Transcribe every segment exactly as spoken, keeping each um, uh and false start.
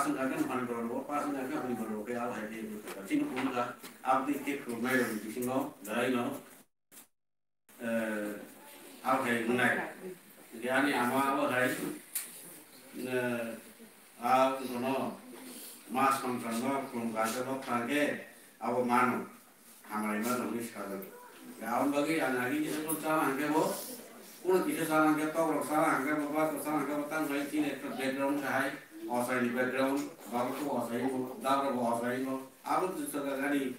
wngkha khe hwnwi borok rw, pass wngkha khe hwnwi borok rw khe abo hai khe wngkha. Chini phunukha, aboni khe khulumnai rokni bisingo belai no, eh, abo hai wngnai. Hwnkhe ani ama abo hai, eh, a wngkha no ma songkha no khulumkha khe bokha khe abo mano. Hamari ma nungwi sajak. Aboni bagwi ang agi kisa kisa chana hwnkhe bo, kuno kisa chana hwnkhe tok rok chana hwnkhe bo, bak rok chana hwnkhe bo, tang bai chini ekta background kahai, osai ni background, babu khe osai bo, dabra bo osai bo, abo jwsa gani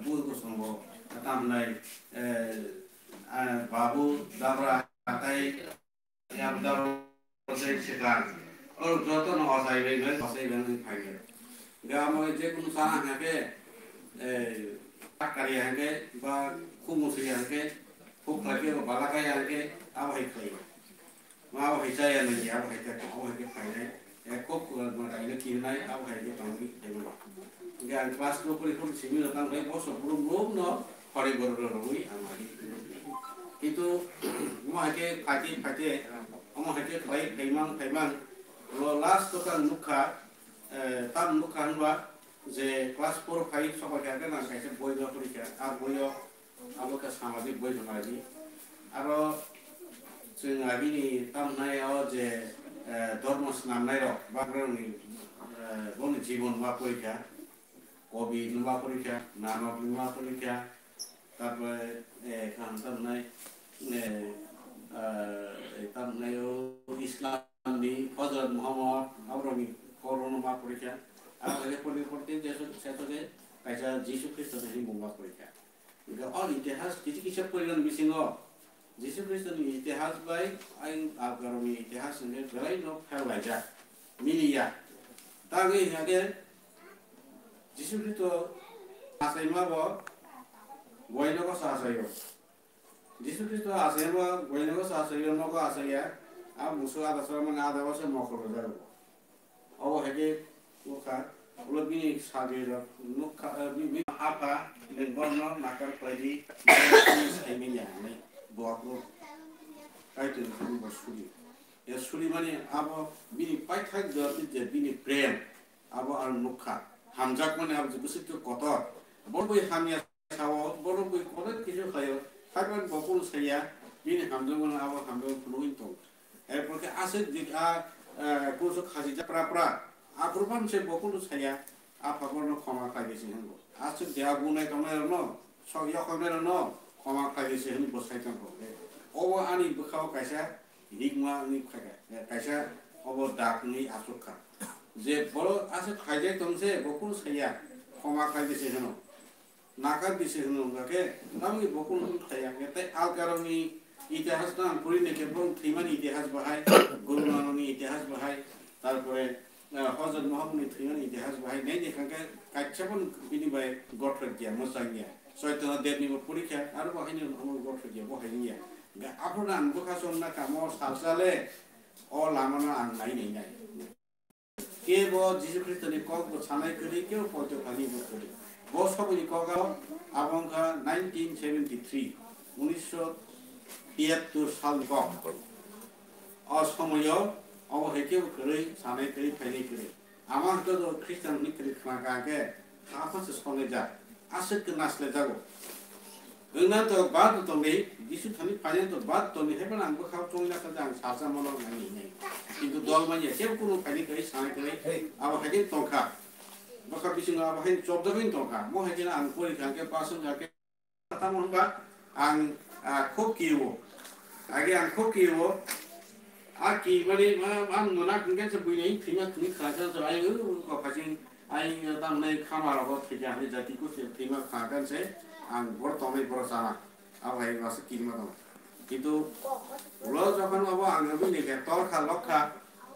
bui kusung bo, tamo nai, eh, ah, babu dabra hatai, Yang dal sei sekang. Oro joto no osai bai bai, osai bai bai phai bai. Ga mo je kunu sana hake, eh, takari hake, ba khumu sei hake, khuk lagi ro bala kai hake, abo hai khai. Ma abo hai chaya nai, abo hai ta, abo hai phai nai. Eh, khuk, eh, ma kaile kiri nai, abo hai ke tangwi khai bai. Ga class two pori khum simi no tang bai, boso brum brum no, Hori borok rok rwui ang agi. Kintu omo hai khe phaikhe phaikhe, omo hai khe khlai phaimang phaimang, lo last o khe ang nukha, eh, tam nukha hwnba je class four five sokol khe ang kaisa boi ma pori kha, a boi o abo khe samajik boi hwnwi agi. Aro chwng agini tam hwnai o je, eh, dhormo snamnai rok, bagrani, eh, boni jibon ma pori kha. Kobi nungma porikha, Nanok nungma porikha, tarpore, eh, khan tamnai, eh, ah, eh, tamnai o Islam ni Hozrot Muhammad, aborokni koro nungma porikha. Abo hai khe pori porte je se, se to je kaisa Jisu Khristo ni mungma porikha. Hingke o itihas kisi kisa porigan bisingo Jisu Khristo ni itihas bai ayang alkarok ni itihas hingke belai no pherlaijak, miliya. Tangwi hingke Jisu Khristo achaima bo boino ko sa achaio. Jisu Khristo achaima bo boino ko sa achaio, nogo achaiya. A musu ada sora mane ada bose mokol rojak. Obo hai khe nukha, ulo bini sagrirok nukha, eh, bi-, bini apha, bini borno nakar khlaidi, bini saimanya hinwi bo aphuru Kaitor ni bo suri. Ya suri mani abo bini paithak jora je bini prem, abo ang nukha. Hamjakmani abo je bwswk kotor. Bo bai hamya Sao, borok bai kotor kisu khaio, haiban bo kunu saya, bini hamjakmano abo hamjakmano phunugwi tong. Erpor khe aswk dik a, eh, kusu khajijak pra pra, aphuru phano se bo kunu saya, apha borno khoma khlai di se hwngo. Aswk de a bunai tongnai rokno, sok yokhoknai rokno khoma khlai di se hwnwi bo sai tongkho. Obo ani bwkhao kaisa rigma wngwi phaikha, eh, kaisa obo dak wngwi achukha. Je borok aswk khlaijak tong se, bo kunu saya, khoma khlai di se hwno. Nakar bisi hwnwi wngkha khe, tamni bo kunu wng thai ya khe, tei alkarokni itihas no ang pori naikhe, borok thwimani itihas bahai, Guru Nanokni itihas bahai, tarpore, ah, Hozrot Muhammad ni thwimani itihas bahai, nai naikha khe kaisa phano bini bai gothok ya, mwchang ya. Chaitanya Dev ni bo pori kha, aro bo haino omo gothok ya, bo hai wng ya. Ga-, aphuru ang bwkha chomna kamo salsa le, o lama no ang nai nai nai. Kebo Jisu Khristoni kok bo sanai kwrwi, kebo poito khlaini bo kwrwi. Bo somoini kok abo wngkha nineteen seventy-three, unisho tiyattor salni kok. O somoyo obo hai kebo kwrwi, sanai kwrwi, phainai kwrwi. Ama hwnkhe bo Khristian hwnwi kwrwi khna kha khe, Kha phano se sonai jak, aswk khe naslai jago. Wngna to bad tongdi, Jisu thani phaina to bad tongdi, hai phano ang bwkhao chongya kha je ang salsa mano nai nai. Kintu dol manya, kebo kunu phaini kwrwi, sanai kwrwi, abo hai khe tongkha. Bwkha bisingo abo hai chobjagwi tongkha. Mo hai khe ang pori kha khe, pass wngkha khe, Tamo hwnba ang, ah, khub kiyo. Age ang khub kiyo. A ki mani ma, ma mona kungke se buini thima thini kha kha so ai u ko phasing ai tam nai khama ro thika hai jati ko se thima kha kha se ang bor tongnai bor sana. Abo hai masa kirima tong. Kintu ulo jokhon abo ang buini khe tor kha lok kha.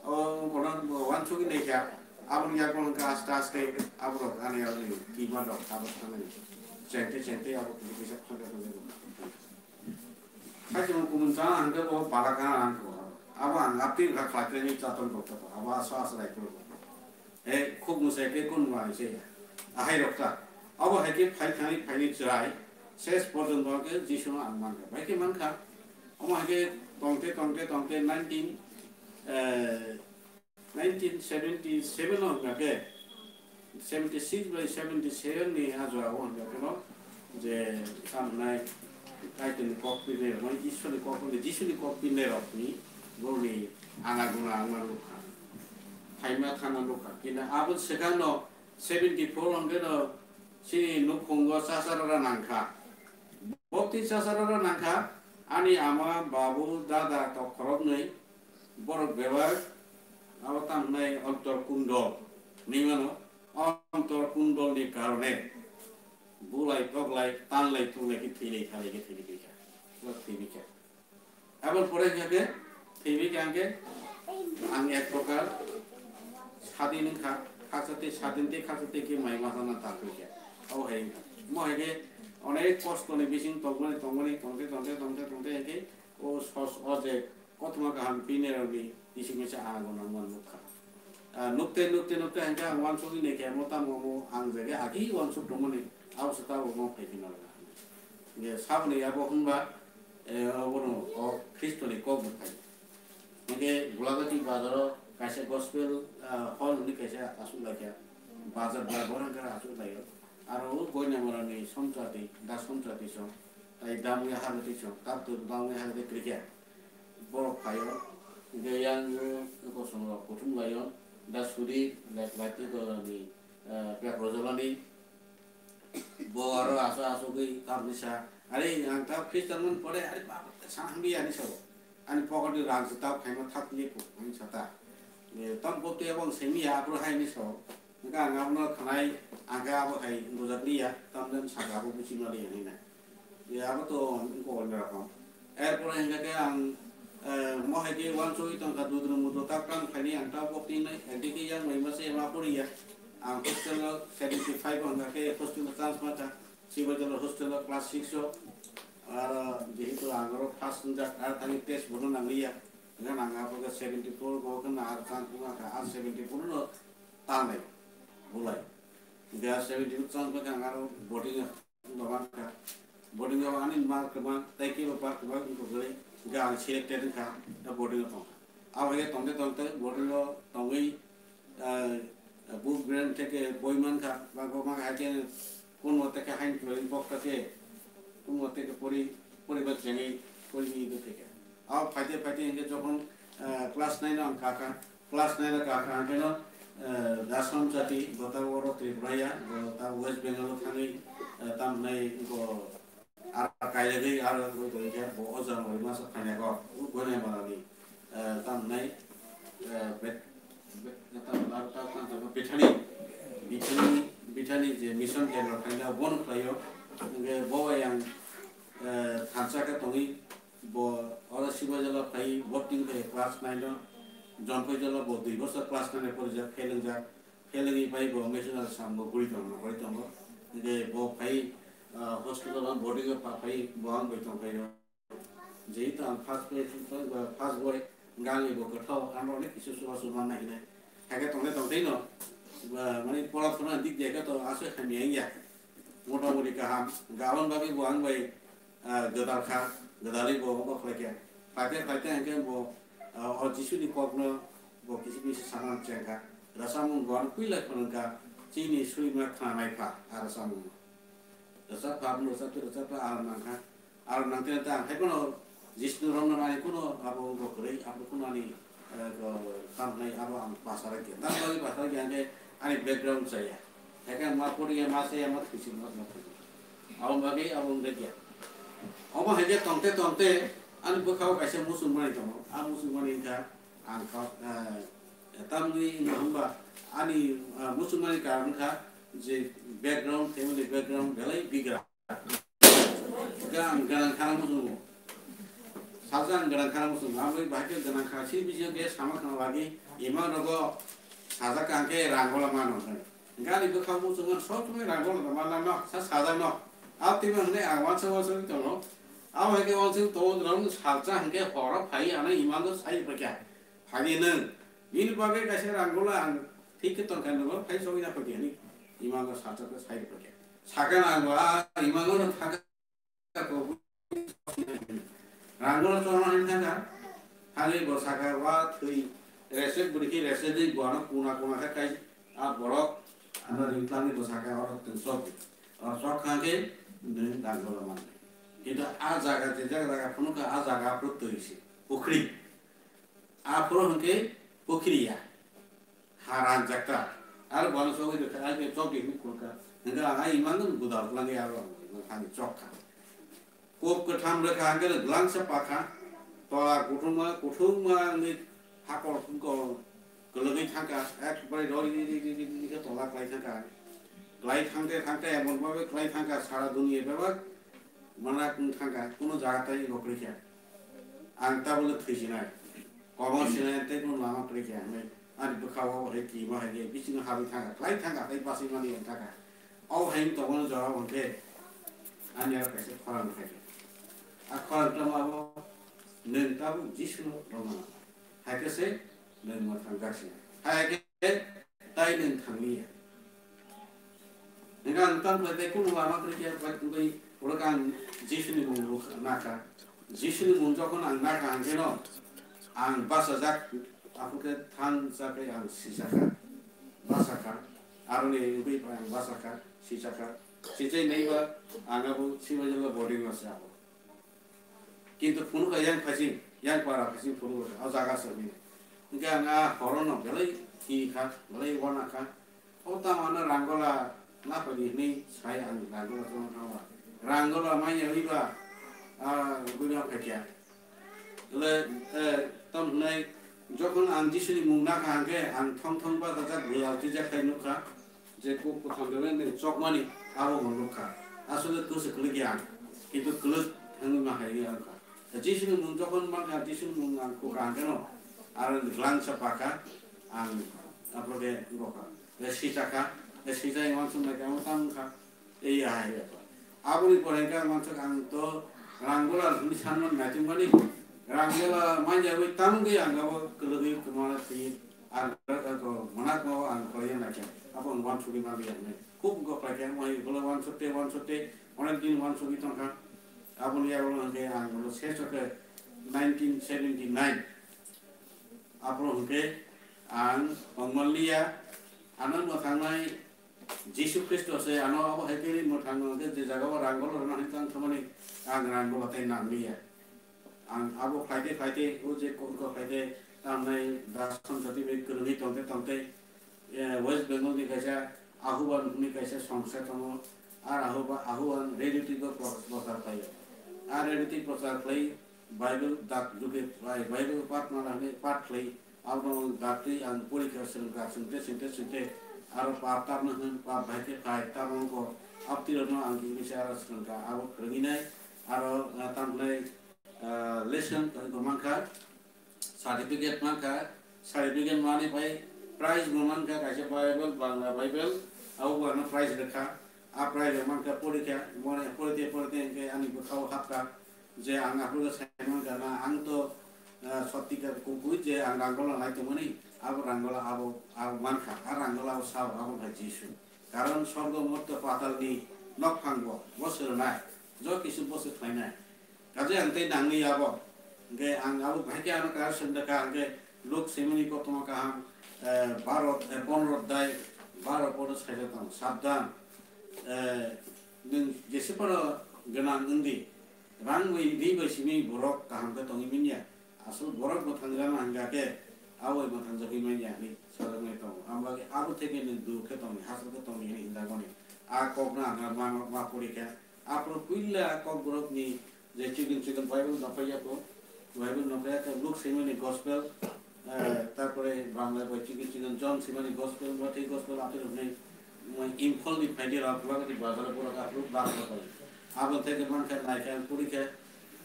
O bono bo wansugwi naikha, aboni yago hwnka aste aste aborok ani yago ni kima rok abo thangwi chengte chengte abo kisa kisa khanja khanja rok. Hai chwng kumun chana hwnkhe bo bala kana ang kho. Abo ang apni wngkha khlaikhlaini chaton rok kho. Abo aso aso rai kho. He khuk mwsai khe kun wai se. Ahai rok ta. Abo hai khe phai thani phaini chwrai ses porjonto khe Jisu no ang mankha. Bai khe mankha. Omo hai khe tongte tongte tongte nineteen, eh, Nineteen seventy seven o hwnkha khe, seventy six bai seventy seven ni ajo o hwnkha khe no je tamo nai Kaitorni kok pinai rok, Iswrni kok pinai, Jisuni kok pinai rok ni borokni anaguna wngma nukha, phaima thangma nukha. Kintu abo swkang no seventy four hwnkhe no chini nukhungo chasarara nangkha. Bokti chasarara nangkha, ani ama, babu, dada tok khoroknwi, borok bebak abo tamo hwnai antor kundol hinwi mano. O antor kundolni karone bulai toklai tanlai thunglai khe thwilai thalai khe thwilai kha. Bo thwilai kha. Aboni pore hwnkhe thwibwi khe ang khe ang ek prokar sadin wngkha, khaksa tei sadin tei khaksa tei khe mai masa na ta khe abo hai wngkha. Mo hai khe onek kosto ni bising tongmani tongmani tongte tongte tongte tongte hai khe o sos o je kothoma kaham pinirokni bising misa ang bo nangmani nukha. Ah, nukte nukte nukte hingke ang wansugwi naikhe mo tamo mo ang jage agi wansuk tongmani abo se tabo mo phaikhe nalai. Hingke saboni abo hwnba, eh, obono o Khristoni kok bwthai. Hingke Gulagati bazaro kaisa gospel, ah, hall hwnwi kaisa asuk laikha. Bazar ba borang kara asuk laio. Aro o Goinamorani somchati, da somchati song, tai damwi habati song, tabto damwi habati krikha. Borok phaio, hingke yang kosong rok kuthum laio, da suri lek lati dorani, eh, pek rojolani, bo aro aso asogwi tamni sa, "Are, ang ta Christian man pore, are baba, ta sa hangbi ani sao, ani pocket ni rang se tao khaima thap ni pu, ani sa ta." Eh, tam bo te abang semi ya, abro hai ni sao, hingke ang abono khanai, ang khe abo hai bujak liya, tam den saka abo buchi ma liya ni na. Ya, abo to wngkha onno rokom. Erpore hingkha khe ang, eh, mo hai khe uansugwi tongkha, dudru mudru tak tang phaini ang ta bokti nai, ekdike yang mai masa ema poriya. Ang hostel o seventy five o hingkha khe hostel o chance mata. Sibajala hostel o class six o. Aro jehetu ang oro first wngjak, ar thani test bono nangliya. Hingkha ang abo khe seventy four go khe na ar chance mata, ar seventy four no tanai, bulai. Hingkha seventy four chance mata ang aro boarding o Baba kha, boarding o ani ma kwbang, tei kebo bar kwbang wngkha kwrwi, hingkhe ang selected wngkha, da boarding o tongkha. Abo hai khe tongte tongte boarding o tongwi, ah, book brand theke boi mankha, ba bo mankha hai khe kunmo teke hain kwrwi bokta khe, kunmo teke pori, poriba chengwi pori ni theke. Abo phaite phaite hingkhe jokhon, ah, class nine o ang kakha, Class nine o kakha hingkhe no, eh, Dasom jati, bo ta oro Tripura ya, bo ta West Bengal o thangwi, eh, tamnai bo ar kairagwi ar bo bo hingkhe bo o jang rwi masa phainai kok, bo gwnai manani, eh, tamnai, eh, bet-, bet-, tam-, tam-, tam-, tam-, Bethani, Bethani, Bethani je mission camp rok phaina bono khlaio, hingkhe bo yang, eh, thansa khe tongwi, Bo oro Sibajala phai boarding bai class nine o, Jonphaijala bo dui bosor class nine o porijak, fail wngjak, fail wngwi bai bo missionary sambo guri tongo, guri tongo. Hingke bo phai, ah, hospital o boarding o pha phai bo ang bai tongphaio. Jehetu ang first boy, first boy, hingke ang bo kwthao, ang rok ni kisa chubachu manna hinai. Haikhe tongthai tongthai no, ah, mane pora thona dik diya khe to aswk hamya wngya. Motamoti kaham, hingke aboni bagwi bo ang bai, ah, gwdal kha, gwdalwi bo omo khlai kha. Phaite phaite hingke bo, ah, o Jisuni kokno bo kisi kisi sana chengkha. Rwchapmung bo ano puila khwnwngkha, chini surima khna naikha a rwchapmungno. Rwchapkha, aboni rwchaptwi rwchaptwi aro nangkha. Aro nangkhe ta ang hai kheno Jisnu romno nai kheno abo wngkha kwrwi, abo kheno ani, eh, ko, tamhnai abo ang pasara khe. Tamni bagwi pasara khe ang khe ani background chaya. Hai khe ma poriya, ma chaya, ma thwisi, ma, ma thwisi. Abo bagwi abo wngkha khe. Omo hai khe tongte tongte ani bwkhao kaisa muchungmani tongo. A muchungmani wngkha ang kha, eh, tamni wngkha hwnba ani, eh, muchungmani karon kha je background, family background belai bigra. Hwnkhe ang gwnang khana muchungo. Salsa ang gwnang khana muchungo. Ang bai bahai khe gwnang kha, sini bisingo khe sama khna lagi, imang rogo sajak kha, ang khe rang bola mano hwnwi. Hwnkhe ani bwkha muchungo, sob somoi rang bola manna no, sa sajak no. Abo twi ma hwnwi ang uansa uansa wngwi tongo. Abo hai khe uansa wngwi tongo, rang salsa hwnkhe horo phai ano imango sai rwphaikha. Phai di nwng. Bini bagwi kaisa rang bola ang thik khe tongkha, nwng phai sogwi na phai di hwnwi imango salsa khe sai rwphaikha. Sakha na ang bo, a, imango no thangkha ko, rang bola chorma hin thangkha, thangwi bo sakha, wa thwi, Resek bwrwi khe resek dei buano kuna kuna khe kai a borok ano ringtlangni bwsa khe oro tong chok di. Oro chok kha khe nwng rang gola man. Kintu a jaga je jaga jaga phunuk kha a jaga aphuru twi se pukhri. Aphuru hwnkhe pukhri ya. Ha rang jakta. Aro buano chogwi rwkha ai khe chok di hwnwi khulkha. Hwnkhe ang ai imang gudal twlangwi aro ang imang thani chok kha. Kok kwtham rwkha hwnkhe glangsa pakha, tola kuthumma, kuthumma wngwi hakor phungko kwlwgwi thangkha, ekbari roi ri ri ri ri ri khe tola klai thangkha. Klai thangte thangte emon bhabe klai thangkha, sara duniya bebak manak wng thangkha, kuno jaga tei rok rikha. Ang tabole thwisinai. Komor sinai tei kuno lama kwrwi khe hwnwi ani bwkha o hai kima hai khe bisingo habwi thangkha, klai thangkha tei basui mani wng thangkha. O hai wng tongmani jorao hwnkhe ani aro kaisa khorang khaikha. A khorang tamo abo nwng tabuk Jisuno romna nang. Hai khe se nwng mwthang jak sinai. Hai khe tai nwng thanglia. Hingke ang tang khlai tei kunu lama kwrwi khe bai tongwi ulo khe ang Jisuni mung rw-, nakha. Jisuni mung jokhon ang nakha hingkhe no ang bachajak, aphuru khe thang chakhe ang sijakha, bachakha, aroni wngwi ang bachakha, sijakha, sijai naiba ang abo Sibajala boarding o se abo. Kintu phunukha yang phaising, yang para phaising phunukha, o jaga se hwnwi. Hingke ang a horono belai thikha, belai wanakha. O tamo ano Rangola naphadi hwnwi sai ang Rangola tongna thangba. Rangola manya hwnwiba, a, buino phaikha. Le, e, tamo hwnwi jokhon ang Jisuni mung nakha hwnkhe ang thong thong bachajak bwla twijak khai nukha. Je kok kwtham rwmani chokmani abo bo nukha. Asole kwswk kwlwk ya ang, kintu kwlwk thangwi ma hai wngkha. Jisuni mung jokhon mankha, Jisuni mung ang kukha hwnkhe no, aro glangsa pakha, ang aphuru khe wngkha. Sichakha, sijai wansuk naikhe amo tamo wngkha. Ei ya hai ya. Aboni pore hwnkhe ang wansuk ang to Rangola hwnwi sanmani naitwmani. Rangola manjagwi tamgwi ang abo kwlwgwi kwmana thwi. Ang, ang, ang, mwnakno ang khlaiya naikhe, abo ang wansugwi manliya hwnwi. Khub wngkha khlaikhe, ang hai ulo wansukte, wansukte, onek din wansugwi tongkha. Aboni yagulo hwnkhe ang ulo se chokhe nineteen seventy nine. Aphuru hwnkhe ang tongmanliya, ano mwthangnai Jisu Khristo se ano abo hai khe mwthangno hwnkhe je jagao Rangola rwna hwnwi tang thangmani ang Rangola tei nangliya. Ang abo khlaite khlaite, o je kokno khlaite, tamnai dason jati bai kwrwngwi tongte tongte, eh, West Bengal ni kaisa Ahuban hwnwi kaisa songsa tongo, ar Ahuba-, Ahuban radio twi bo pro-, prochar khlaio. Ar radio twi prochar khlai, Bible dak juge bai, Bible pat mana hwnwi pat khlai, abono dak twi ang porikha swrwngkha, swngte swngte swngte, aro pap tamno hwn, pap bai khe phai, tamno bo aptirokno ang kisa aro swrwngkha, abo kwrwngwi nai, aro, eh, tamkhlai, ah, lesson bo mankha, certificate mankha, certificate mani bai prize bo mankha, kaisa Bible, Bangla Bible, abo bo ano prize rwkha. A prize rok mankha porikha, mone porite porite hwnkhe ani bwkhao hapkha je ang aphuru sai mankha na, ang to, ah, sotti kha kubui je ang Rangola nai tongmani, abo Rangola abo, abo mankha, a Rangola abo sao, abo wngkha Jisu. Karon sorgo morto patalni nokphang bo, bo swrwnai, jo kisu bo se khlainai. Kaje ang tei nangni abo. Hingke ang abo bahai khe ano kaisa senda ka hingke Luk simini kothoma kaham, eh, baro, eh, pondro dai baro podo saida tong. Sabdan, eh, nwng jese paro gwnang wngdi, rang bai ri bai simi borok kaham khe tongwi manya. Asol borok mwthang jana hingka khe abo mwthang jagwi manya hinwi sajaknai tongo. Amo bagwi abo theke nwng duk khe tongdi, hachal khe tongdi hinwi hinjagoni. A kokno ang ma, ma, ma pori khe. Aphuru puila Kokborokni je chikon chikon Bible no paiya ko, Bible no paiya ko, Luk simani Gospel, eh, tarpore Bangla bai chikon chikon John simani Gospel, Mathai Gospel, aphuru hwnwi, mm, Imphal ni phaidi rok, Guwahati bazar o borok aphuru Bangla bai. Abo theke mankha naikha ang pori khe,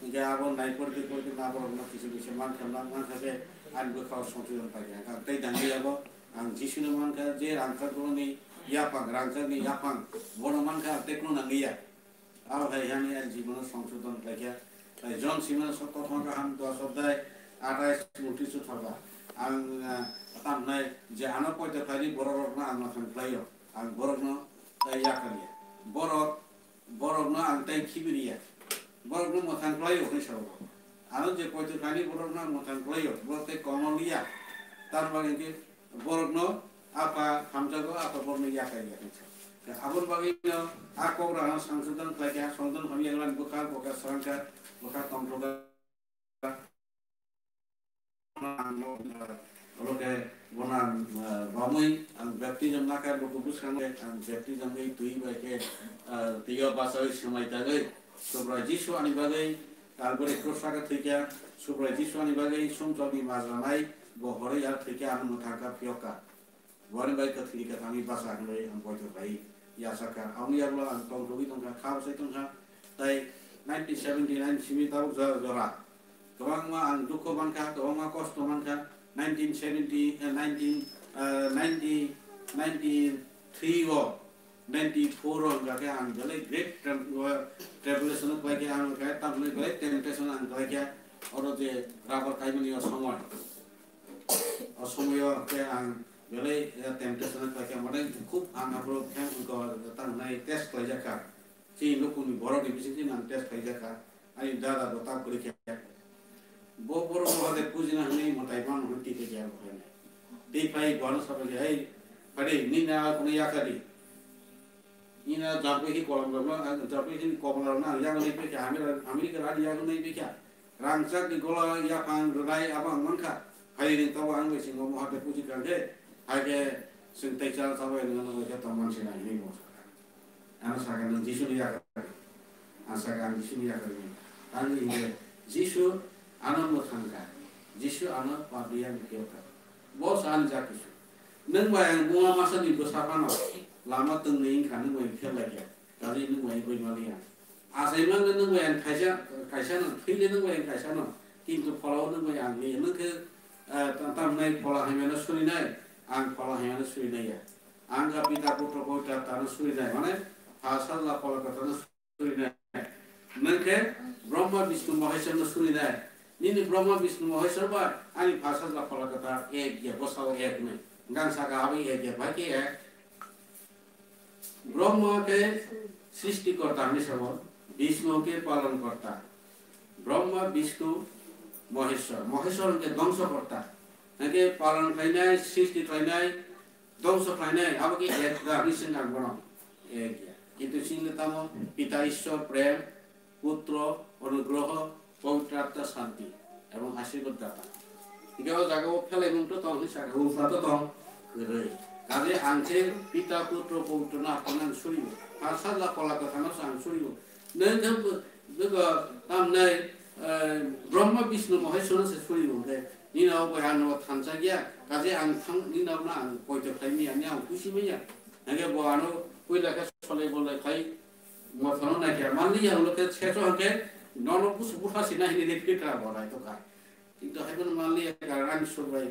hingke abo nai pori khe, pori khe na borok no kisa kisa mankha, mankha khe ani bwkha o songsodon paikha. Ang tei dangwi abo, ang Jisu no mankha, je rangchak borokni yaphang, rangchakni yaphang, bono mankha, ang tei kuno nangliya. Abo hai hani ani jibono songsodon khlaikha. Tai John simani sok kothoma kaham dos odhyay atais untis o thaba. Ang, ah, tamnai je ano poito khlaini borok rokno ang mwthang khlaio. Ang borokno tai yakaliya. Borok, borokno ang tai khibiriya. Borokno mwthang khlaio hwnwi sao. Ano je poito khlaini borokno ang mwthang khlaio. Borok tai kono liya. Tamni bagwi hwnkhe borokno Apha hamjago, Apha borokno yakarya hinwi sa. Aboni bagwino a kok rano sangsodon khlaikha, songdon hamya wngmani bwkha, bwkha swrangkha, bwkha tongthokha. Oro khe bono ang, eh, romwi ang baptism nakha, luku bwskango ang baptism wi twi bai khe, eh, twiyo bachaui swmai tangwi Subrai Jisu ani bagwi Kalbari krus saka thwikha, Subrai Jisu ani bagwi sumsokni majranai bo horwi ya thwikha, ano mwthangkha phiyokha. Boni bai kwthwini kwthangni bacha hwnwi ang poito bai yachakha. Aboni yagulo ang tongthogwi tongkha, kha bwsai tongkha. Tai nineteen seventy-nine simi tabuk jora jora kwbangma ang dukhu mankha, kwbangma kosto mankha. Nineteen seventy, eh, nineteen, eh, ninety, ninety-three o, ninety-four o hwnkha khe ang belai great trem-, eh, tribulation o khlai khe ang khe tamni belai temptation ang khlai khe oro je rubber kaimani o somoi. O somoyo khe ang belai, eh, temptation o khlai khe mane khub ang aphuru khe wngkha tangnai test khlai jakha. Chini nukungni borokni bisingtwi ang test khlai jakha. Ani dada bo tak kwrwi khe. Bo borok bo hade pujina hwnwi mwtai mano hwnwi twi khe ya bo khe. Tei phai bo ano sabai khe, "Hei, phai de, nini a kuno yakha di. Nini a japui hi kolam rok no, japui hi kolam rok no ang yakha nai phai kha, ami, ami khe rani yakha nai phai kha." Rangchakni gola yaphang rwnai abo ang mankha. Phaini tabuk ang bai singo moha de puji kangkhe, hai khe chwng tei cha chabai nang nang khe tongman se nai hinwi bo sakha. Ano sakha nwng Jisuni yakarwi. Ang sakha ang Jisuni yakarwi. Ang hingkhe Jisu ano mwthangkha. Jisu ano papiya mukhyokha. Bo sa ani jak kisu. Nwng bai ang buma masani bwsa phano lama twngnwi wngkha nwng bai phel laikha. Kali nwng bai bai maliya. Achaimano nwng bai ang kaisa, kaisano, thwile nwng bai ang kaisano, kintu pholao nwng bai ang liya. Nwng khe, eh, tam-, tamnai phola hamyano surinai, ang phola hamyano surinai ya. Ang ga Pita, Putro, Pavitra Atmano surinai, mane Pha, Sajla, Phola Kwtharo surinai. Nwng khe Brahma, Vishnu, Maheshwarno surinai. Nini Brahma, Vishnu, Maheshwar bai ani Pha, Sajla, Phola Kwthar ek ya, bwsao ek hwnwi. Gang saka abo ek ya, bai khe ek. Brahma khe srishti korta hinwi sabo, Vishnu khe palon korta. Brahma, Vishnu, Maheshwar. Maheshwar hwnkhe dongso korta. Hwnkhe palon khlainai, srishti khlainai, dongso khlainai, abo khe ek da hinwi swngkha bono. Ek ya. Kintu chini tamo Pita Ishwar, prem, Putro, Onugroho, Pavitro Atma, Santi, ebong Ashirbad Data. Hingke o jaga o phelai mung to tong, hisa, hungsa to tong, kwrwi. Kaje ang se Pita, Putro, Pavitro no aphano ang suribo. Pha Sajla Phola Kwthar no se ang suribo. Nwng khe bw-, bw-, tamnai, eh, Brahma, Vishnu, Maheshwar no se suribo hingke. Nini o bai ano thansa giya. Kaje ang thang, nini o no ang poito khlai miya, nini ang kusi miya. Hingke bo ano puila khe solai bolai khai Mothano naikha manliya, ulo khe seso hwnkhe nono busu butha sina hini de phikra bo rai tongkha. Kintu hai bono manliya, karon ani Subrai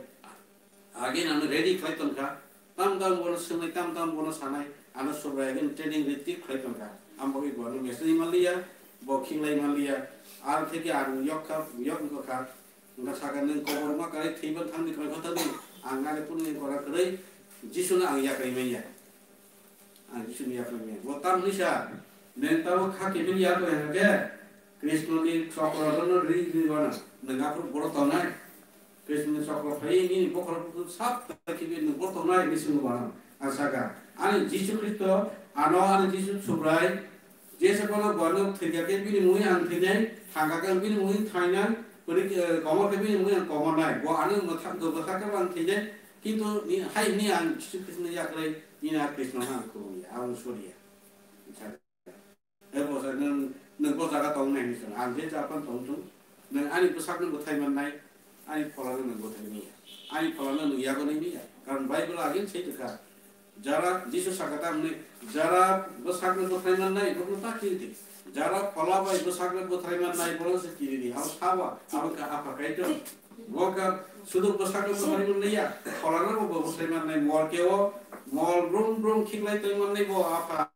again ano ready khlai tongkha. Tam tam bono swngnai, tam tam bono sanai, ano Subrai again training ready khlai tongkha. Ambagwi bono mesni manliya, bo khinglai manliya, ar theke ang yok kha, yok wngkha. Wngkha sakha nwng koborma kwrwi thwiban thangni kwrwi khathani ang nani puni kora kwrwi Jisuno ang yakrwi manya. Ang Jisuni yaphang ya. Bo tam hwnwi sa, neng tamo kha kiphil ya to hwnkhe, Krishna ni chokro no ri ri bana. Neng aphuru boro tongnai. Krishna ni chokro phai ni bokhorok sap ta kiphil ni boro tongnai ni sunu bana. Ang saka, ani Jisu Khristo, ano ani Jisu Subrai, jesa kono bono thwikha khe bini mungwi ang thwinai, thangkha khe bini mungwi thainai, kwrwi, eh, komor khe bini mungwi ang komornai. Bo ani mwthang, mwthang khe ang thwinai, kintu ni, hai ni ang Jisu Khristo ni yakrwi, nini a Krishna no ang khulumya, aboni soriya. Ebo sa nwng, nwng bo jaga tong nai hinwi sa, ang je japan tong thung, nwng ani bwsakno bwthai mannai, ani pholano nwng bwthai manya, ani pholano nwng yago nai manya. Karon Bible again sai tongkha, jara Jisu sakha ta hwnwi, jara bwsakno bwthai mannai, bokno ta kiri di. Jara phola bai bwsakno bwthai mannai, bono se kiri di. Abo sabo, abo kha Apha Kaitor. Bo kha sudu bwsakno bwthai mannai ya, pholano bo bwthai mannai, mol keo, mol brum brum khiklai tong mannai bo Apha.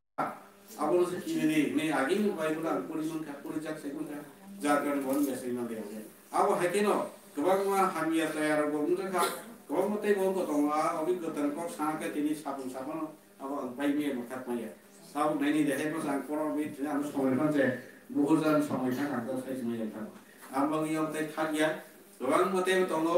Abono se kiri di, hwnwi agini Bible ang pori mankha, pori jak sai mankha, jar karon bono message man liya. Abo hai kheno kwbangma hamya chaya rok bo wngkha, kwbangma tei bo wngkha tongo, a obhi kwtal kok sana khe tini sapung saphano abo ang pai maya mwthak maya. Tabuk naini de hai bwsa ang kono bi thina ano somoi phan je, buhur jan somoi thang ang tabuk sai somoi jak thang. Ang bangwi yang tei thak ya, kwbangma tei bo tongo,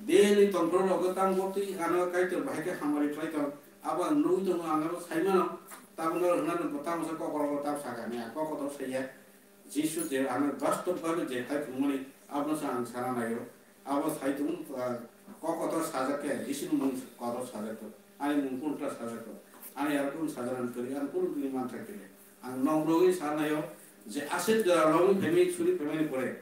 Daily tongphuru rogo tamo twi ano Kaitor bahai khe hamari khlai tong. Abo ang nugwi tongo, ang abo sai mano. Tamo no hwnna no tamo sa kokoro tamo sakani, ang kokotor saiya. Jisu je ano bastob bhabe je khai phungmani abono sa ang sana naio. Abo sai tung, ah, kokotor sajak khe Jisu ni mung kotor sajak to. Ani mung kunta sajak to. Ani ar kun sajak ang kari, ang kun kini man thak kene. Ang nong rogwi sanaio je aswk jora longwi phemwi suri phemani pore.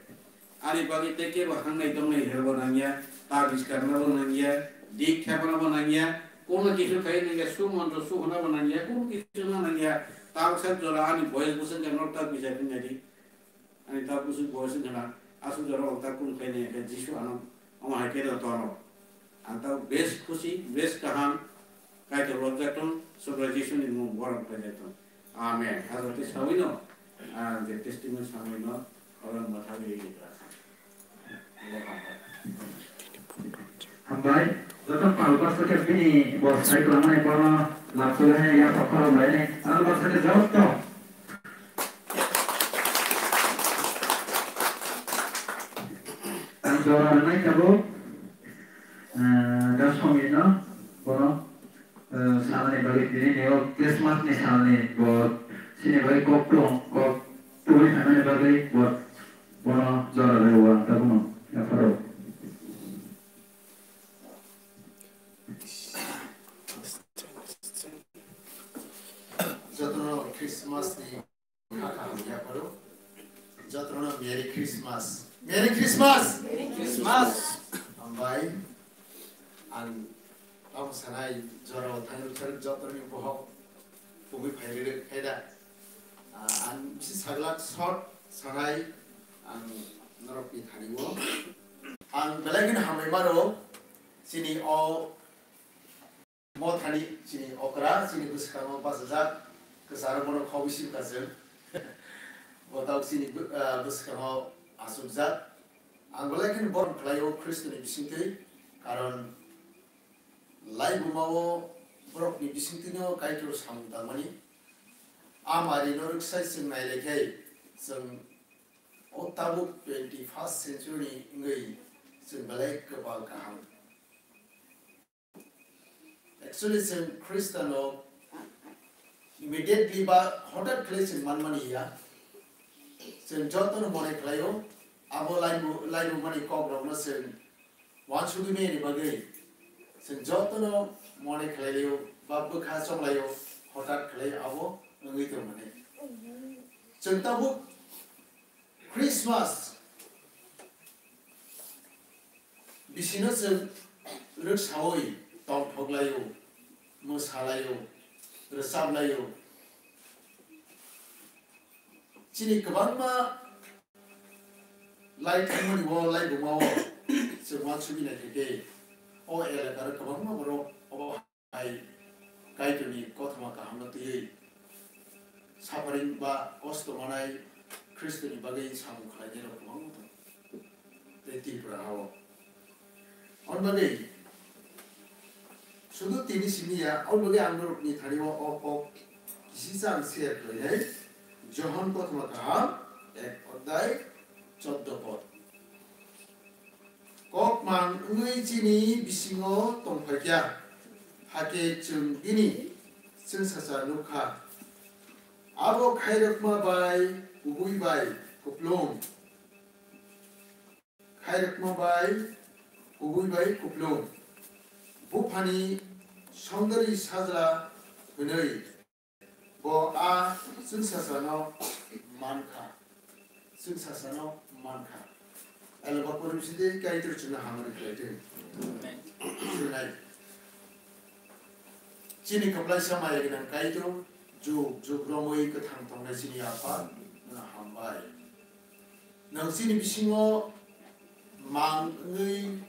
Ani bagwi tei kebo hangnai tongnai herbo nangya, ta biskar nabo nangya, dik thepana bo nangya, kono kisu khai nangya, su montro su hona bo nangya, kono kisu na nangya. Tamo sak jora ani boyes bwswk khe nok ta bijak nai di. Ani ta bwswk boyes wngkha na, aswk jora o ta kun khai nangya khe Jisu ano omo hai khe do tono. Ang ta bes khusi, bes kaham, Kaitor lobjak tong, Subrai Jisu ni mung borok khlai jak tong. Amen. Aro tei sawi no, ah, je testimony sawi no, oro mwthagwi rikha. Hambai, joto pal basa khe bini bo sai kwlangmani bono lapsugwi hai ya pokoro lai ni, ang basa khe joto. Ang jora rwnai tabuk, eh, da somino bono, eh, sanani bagwi tini nio Christmas ni salni bo chini bagwi kok tong, kok tubui phaimani bagwi bo bono jora rw ang tabukno yapharo. Jotono Christmas ni Kha kaham yapharo. Jotono Merry Christmas. Merry Christmas. Merry Christmas. Hambai. Ang tamo sanai jora o thani rwkha jotono ni bohok kubui phai rwkha da. Ah, ang bisi saglak short sanai ang norok ni thani o. Ang belai kheno hambai maro chini o Mo thani chini okra, chini bwskango bachajak, kwcharo bono khogwi sim kha chwng. Bo tabuk chini bw-, ah, bwskango achukjak. Ang belai kheno borom khlaio Khristoni bisingtwi, karon laibumao borokni bisingtwino Kaitor samung tangmani. A marino rwksai chwng nailaikhe, chwng o tabuk twenty-first century ni wngwi chwng belai kwpal kaham. Actually, chwng Khristano immediately ba hothat khlai chwng manmani ya. Chwng jotono mone khlaio, abo laibu-, laibumani kokrokno chwng uansugwi mani bagwi chwng jotono mone khlaio ba bwkha chonglaio, hothat khlai abo wngwi tongmani. Chwng tabuk Christmas bisino chwng rwksaui tongthok laio, mwsa laio, rwchap laio. Chini kwbangma lai thangmani o laibuma o chwng uansugwi naikhe khe o elakaro kwbangma borok obo hai Kaitorni kothoma kahamno twiwi suffering ba kosto manai Khristoni bagwi samung khlainairok kwbangma tongo tei Tripura hao. Aboni bagwi sudu tini simi ya, aboni bagwi ang norokni thani o, o kok kisisa ang share khlainai. Johon kothoma kaham ek odhyay choddo pod. Kok mang wngwi chini bisingo tongphaikha, hakhe chwng bini chwngsacha nukha. Abo khairokma bai kubui bai kuplung, khairokma bai kubui bai kuplung. Buphani songdari sajla hwnwi Bo a chwngsasano mankha, chwngsasano mankha. Elo ba porom sidi Kaitor chwngno hamari khlai thung. Chwnai. Chini kwplaisa maya gwnang Kaitor, jug jug romwi kwthang tongnai chini Apha, nono hambai. Nwng chini bisingo mang wngwi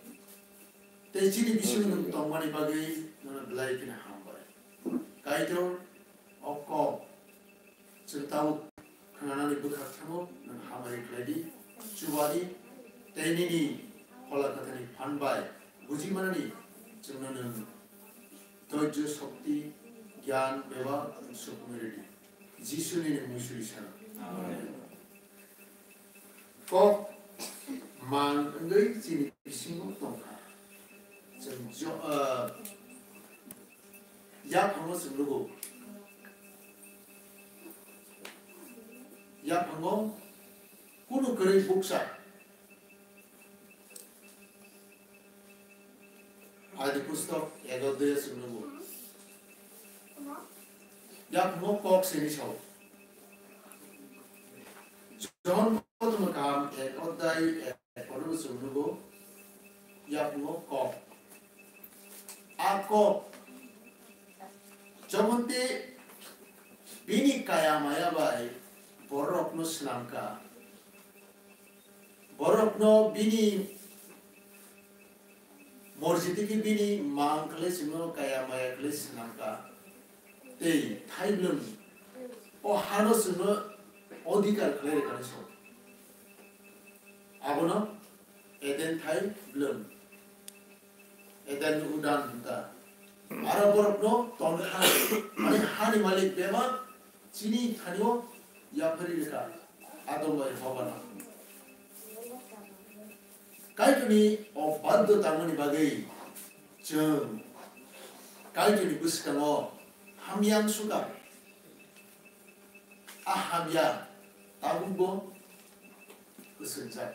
tei chini bisingo nwng tongmani bagwi nono belai kheno hambai. Kaitor, o kok chwng tabuk khwnanani bwkhak thango nwng hamari khlai di, chuba di, tei nini Phola Kwtharni phan bai buji manani chwngno nwng doijjo, shokti, gyan, bebak nwng sukhumwi rw di. Jisuni nwng muisuri sano. Amen. Kok mang wngwi chini bisingo tongkha. Jo-, ah, yaphango chwng nugo. Yaphango kunu kwrwi bukcha. Adi pustok ego dui chwng nugo. Yaphango kok sini sao. John kothoma kaham ek odhyay ek kotor chwng nugo. Yaphango kok. A kok. Jokhon te bini kaya maya bai borokno swnamkha. Borokno bini morjiti khe bini mang khlai sino kaya maya khlai swnamkha. Tei thai bwlwng o hano chwngno odhikar khlai rwkani so. Abono Eden thai bwlwng. Eden ni udan hinta. Aro borokno tongkha. Ani hani malik bebak chini thanio yapharwi rwkha. Adom bai Hobano. Kaitorni o baddo tangmani bagwi chwng Kaitorni bwskango hamya wngsuka. A hamya tabukbo kwswngjak.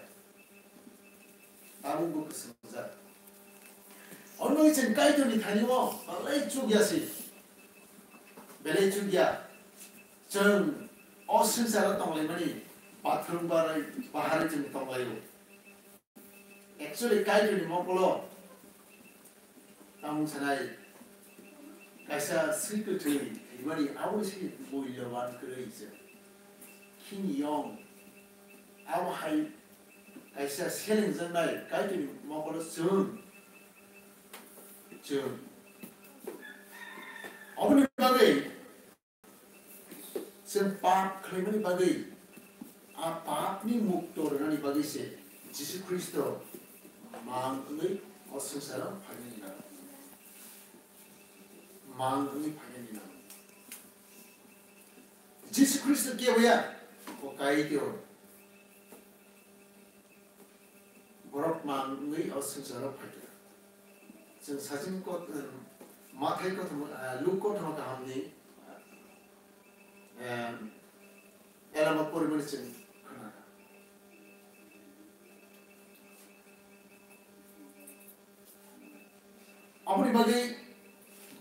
Tabukbo kwswngjak. Ono chwng Kaitorni thanio belai chukya se. Belai chukya. Chwng o swngcharo tonglaimani bathroom barai bahari chwng tonglaio. Actually, Kaitorni mokolo tamung sanai kaisa swi kwthwi thwimani abo se mulyaban kwrwi se. Khini yong abo hai kaisa selengjaknai Kaitorni mokolo chwng, chwng. Aboni bagwi chwng pap khlaimani bagwi, a papni mukto rwnani bagwi se Jisu Khristo mang wngwi o swngcharo phainani nango. Mang wngwi phainani nango. Jisu Khristo keboya, o Kaitor. Borok mang wngwi o swngcharo phaikha. Chwng sachin kot-, em, Mathai kothoma, eh, Luk kothoma kahamni, em, elama porimani chwng khnakha. Aboni bagwi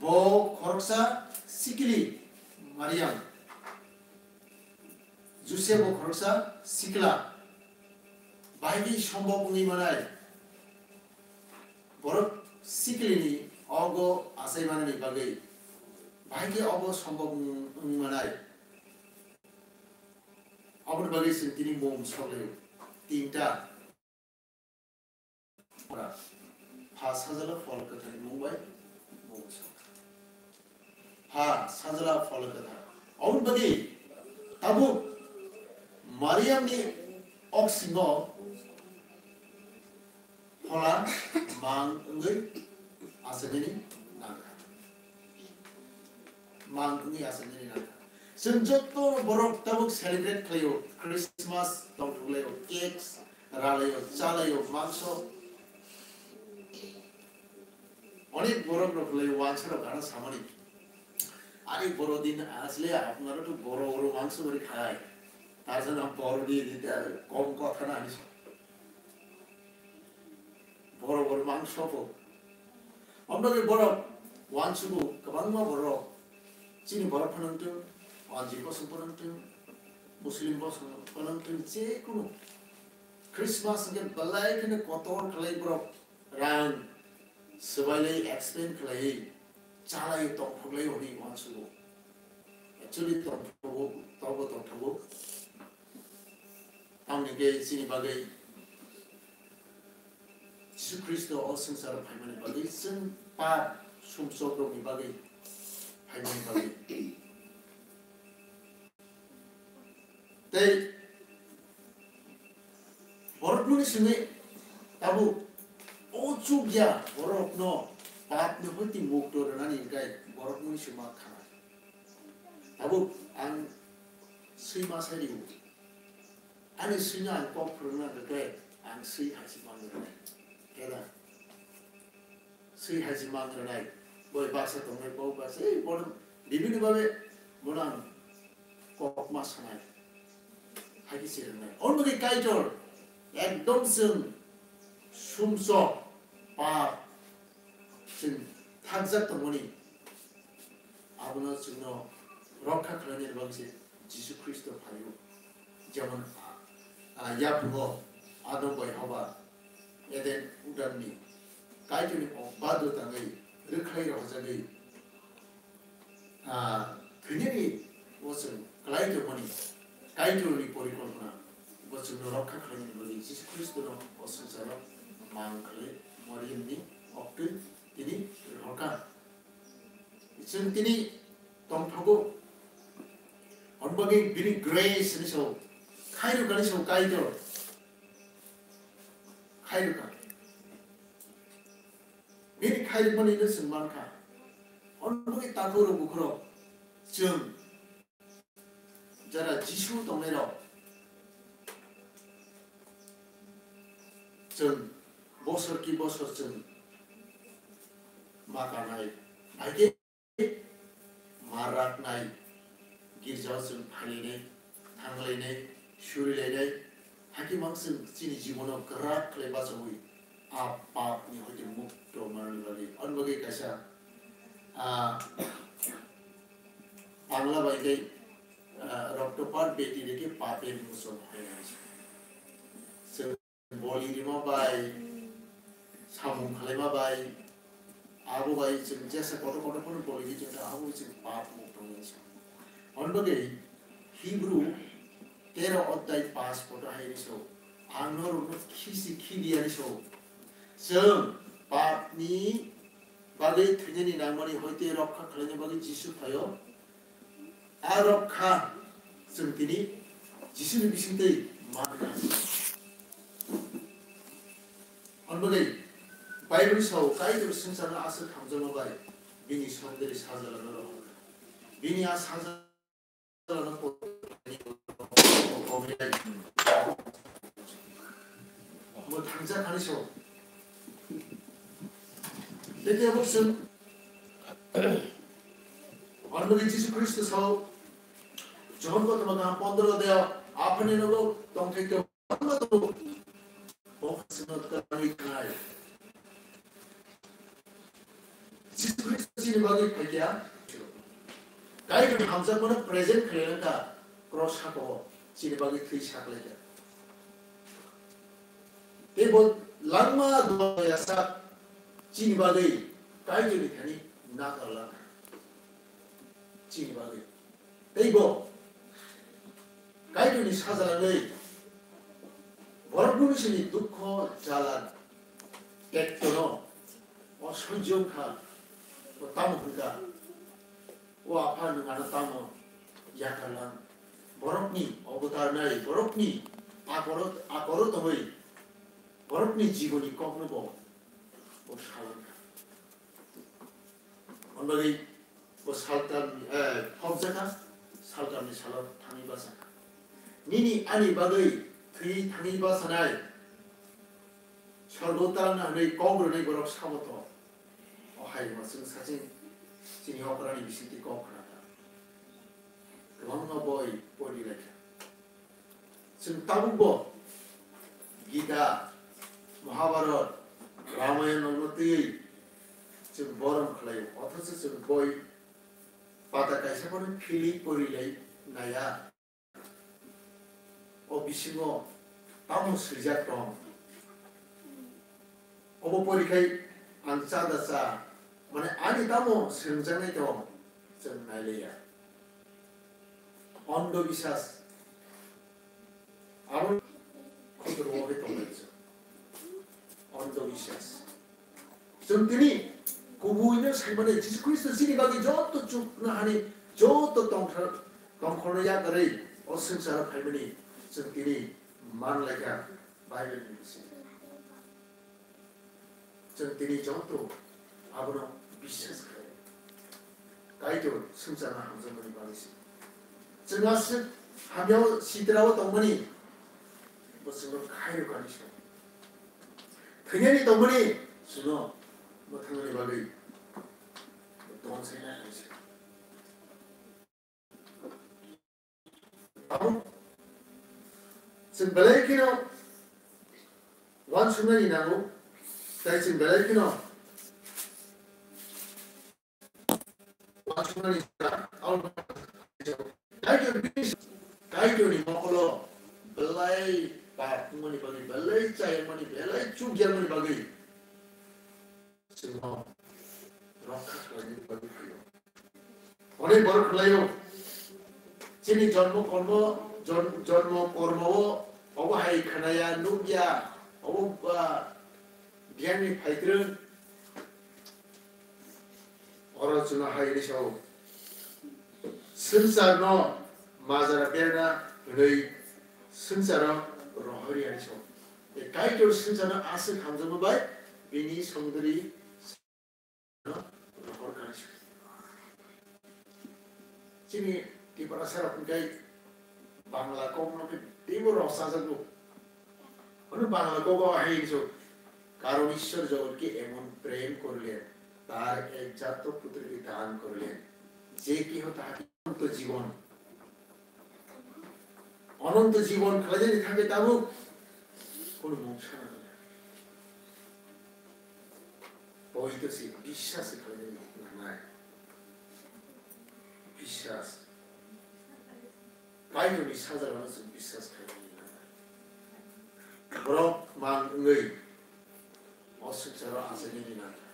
bo khoroksa sikili Mariam, Joseph bo khoroksa sikla, bahai khe sombok wngwi manai, borok sikilini ogo achai manani bagwi, bahai khe obo sombok wng-, wngwi manai. Aboni bagwi chwng tini mung soklai tinta. Pha Sajla Phol Kwtharni mung bai mung sok. Pha Sajla Phol Kwthar. Aboni bagwi tabuk Mariamni oksingo phola mang wngwi achagani nangkha. Mang wngwi achagani nangkha. Chwng joto borok tabuk celebrate khlaio, Christmas tongthok laio, cakes ralaio, chalaio, mangso. Onek borok rok lai wansa rok gana samani. Ani boro din asle apnara to boro boro mangso bari khai. Tar jana boro di di ta kom kotha na ani. Boro boro mangso bo. Omno ke borok wansugo kwbangma borok. Chini borok phano wngtong, Wanji bosong phano wngtong, Muslim bosong phano wngtong, je kunu Christmas hwnkhe belai kheno kotor khlai borok rang swbailai explain khlaiwi chalai tongthoklai hwnwi uansugo. Actually tongthogo, tobo tongthogo. Tamni hwnkhe chini bagwi Jisu Khristo o swngcharo phaimani bagwi, chwng pap sumsokrokni bagwi phaimani bagwi. Tei borokmani simi tabuk o chukya borokno papni hoti mukto rwnani hwnkhe borokmani sima khana. Tabuk ang swima sai rio. Ani swino ang kok phwrwngna hwnkhe ang swi hai se manwi rwnai. Khe da? twi hai se mang rwnai, boi baksa tongnai, bo baksa, ei, bono bibini babe bono ang kokma sanai, hai khe se rwnai. Omo bagwi Kaitor ekdom chwng sumsok, pap, chwng thakjak tongmani, abono chwngno rokha khlainani bagwi se Jisu Khristo phaio. Jemon, ah, yaphugo Adam bai Hoba Eden udanni Kaitorni o bado tangwi rwkhlai rohorjagwi, ah, thwinani o chwng kwlai tongmani Kaitorni porikolpona bo chwngno rokha khlainani bagwi Jisu Khristono o swngcharo mang khlai Mariamni oktwi tini rohorkha. Chwng tini tongthogo. Hwn bagwi bini grace ni sao, khairokani sao Kaitor. Khairokha. Bini khairokmani no chwng mankha. Hwn bagwi takhuk rok bukhuk rok chwng jara Jisu tongnairok chwng bosor ki bosor chwng ma kanai. Hai khe ma raknai, girjao chwng phailainai, thanglainai, surilainai, hakhe mang chwng chini jibono kwrak khlai bachaui a papni hoite mukto manani bagwi. Ani bagwi kaisa, ah, Bangla bai khe, ah, "রক্তপাত ব্যতি রেখে পাপের মোচন হয় না।" Chwng boli rima bai, samung khalaima bai, abo bai chwng jesa kotor kotor phano boli ri tongkha, abo chwng pap mukto wngwi se. Hwn bagwi Hibru tero odhyay panch kotor hai ni so, ang norokno khisi khibiya ni so, chwng papni bagwi thwinani nangmani hoite rokha khlaina bagwi Jisu phaio. A rokha chwng tini Jisuni bisingtwi mankha. Hwn bagwi Bible sao, Kaitor swngcharno aswk hamjakma bai bini songdari sajalano rohorkha. Bini a sajalano ko-, ko-, ko-, ko-, mo thangjakhani sao. Tei tei abo chwng Hwn bagwi Jisu Khristo sao, Johon kotorma kaham pondro deo, aphani nogo tongthai khe bangma tongo. Bo khasino twkangwi thangnai. Jisu Khristo chini bagwi phaikya, Kaitorni hamjakmano present khlai langkha, cross hako chini bagwi thwi saklaikha. Tei bo langma doya sak chini bagwi Kaitorni thani nakarlak chini bagwi. Tei bo Kaitorni sajalagwi borok bunisini dukho jala tektono o sojjo wngkha, bo tamo hwnkha. O Apha, nwng ano tamo yakarlang? Borokni obotar nai, borokni akoro, akoro tongwi, borokni jiboni kokno bo, bo salangkha. Hwnbagwi bo saltam, eh, phobjakha, saltamni salo thangwi bachakha. Nini ani bagwi thwi thangwi bachanai, sorgo talangna hwnwi kok rwnai borok sabo to. O hai rwma chwng saching chini okrani bisingtwi kok khna kha. Kwbangma boi pori lai kha. Chwng tabukbo Gita, Mahabharat, Ramayan rokno twiwi chwng borom khlaio. Othocho chwng boi pata kaisa phano philwi pori lai naya. O bisingo tamo swijak tong? Obo porikhai ang cha da cha, mane ani tamo swrwngjaknai tong, chwng nailaiya. Ondho biswas, abo khotoro o hai tongnai chwng. Ondho biswas. Chwng tini kubuino saimani Jisu Khristo chini bagwi joto chuknohani, joto tongthar-, tongkhorno yakarwi o swngcharo phaimani chwng tini manlaikha Bible ni bising. Chwng tini joto abono biswas khlai. Kaitor swngcharno hamjakmani bagwi se. Chwng aswk hamyao sitrao tongmani, bo chwngno khairokani se. Thwinani tongmani chwngno Mwthangni bagwi don sai na kaisa. Abo chwng belai kheno uansuknani nango, tei chwng belai kheno uansuknani Kaitorni, Kaitorni mokolo belai pap wngmani bagwi, belai chayangmani, belai chukjakmani bagwi chwngno rokha khlaina bagwi phaio. Hwnwi borok khlaio. Chini jonmo kormo, jon-, jonmo kormo-o obo hai khnaya, nukya, obo ba biyangni phaitrwng. Oro chwngno hai hwnwi sao, swngcharno majra berna hwnwi swngcharo rohorya hwnwi sao. E Kaitor swngcharno aswk hamjakma bai bini songdwrwi rohor kha hwnwi sao. Chini Tiprasa rok hwnkhe Bangla kokno khe teibo rohor chajakgo. Ono Bangla kogo hai hwnwi sao, "কারণ ঈশ্বর জগতকে এমন প্রেম করলেন, তার একজাত পুত্রকে দান করলেন, যে কেহ তাহাকে অনন্ত জীবন, অনন্ত জীবন khlaijani thangwi tabuk kono mungsa nangnai." Poito se biswas khlaijani nangnai. Biswas. Kaitorni sajagano chwng biswas khlaina nangnai. Borok mang wngwi o swngcharo achainani nangnai.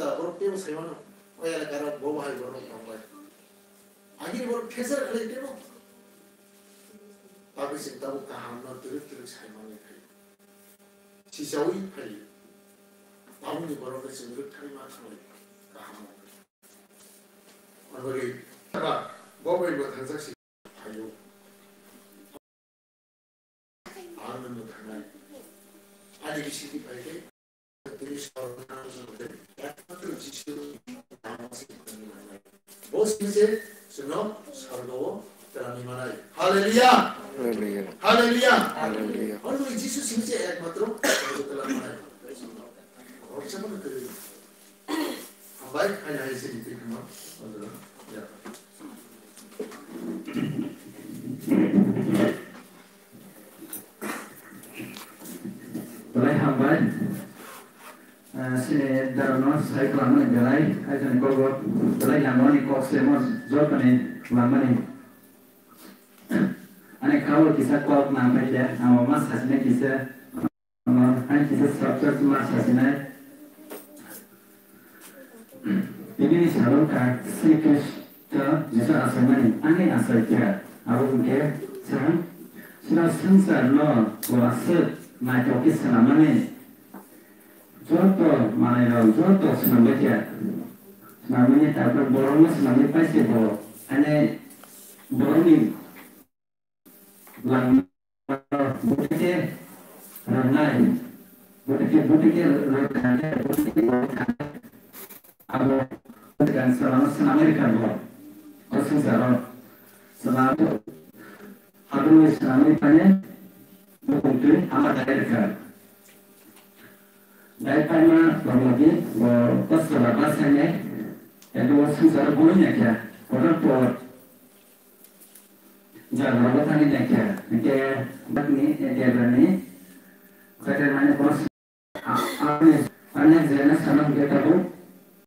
Da borok teibo sai mano, o elakaro bo bahai borok tongbai. Agini borok pheser khlai teibo. Bagwi chwng tabuk kahamno twrwk twrwk sai manwi phai. Sichaui phai. Tabukni borokno chwng rwk thangwi ma thanglai kaham. Abo ri, ba, bo bai bo thangjak si phaio. Ang nang thangnai. Ani bisingni phai khe, tini sorgo nang jong khe, ekmatro Jisu nang se thangnai. Bo sing se, chwngno sorgo o twlangwi manai. Hallelujah! Hallelujah! Hallelujah! Hallelujah! Only Jisu sing se ekmatro sorgo twlangwi manai. Roksa mano kwrwi. Hambai, hai hai se ni twi khama. Ya. Belai hambai. Eh, sini darono sai khlamani belai, aitani kogo belai langmani kok semo jotoni langmani. Ani kabo kisa kok nang paikhe, amo ma sasine kisa Ano hai kisa subject ma sasinai. Tini ni salon kha Sri Krishna Jisu achaimani ani achai kha. Abo hwnkhe sa, sra swngchar no bo aswk naithok khe swnamani. Joto manwi rok joto swnamwi kha. Swnamani takhuk borok no swnamwi paise bo. Ani borok ni Lang bwtwi khe rwnai, bwtwi khe, bwtwi khe rwkha khe, bwtwi khe rwkha khe, abo bwtwi khe ang swrwngno swnamwi rwkha bo. O swngcharo swnam, habwi swnamwi phani bukung twi hama dai rwkha. Dai phaima borokni bo kosto ba basainai, abo swngcharo boni naikha, kotor por. Jagao thani naikha, hwnkhe bakni, eh, Debrani, Jakarmani boss, a-, ani, ani jena sana hwnkhe tabuk,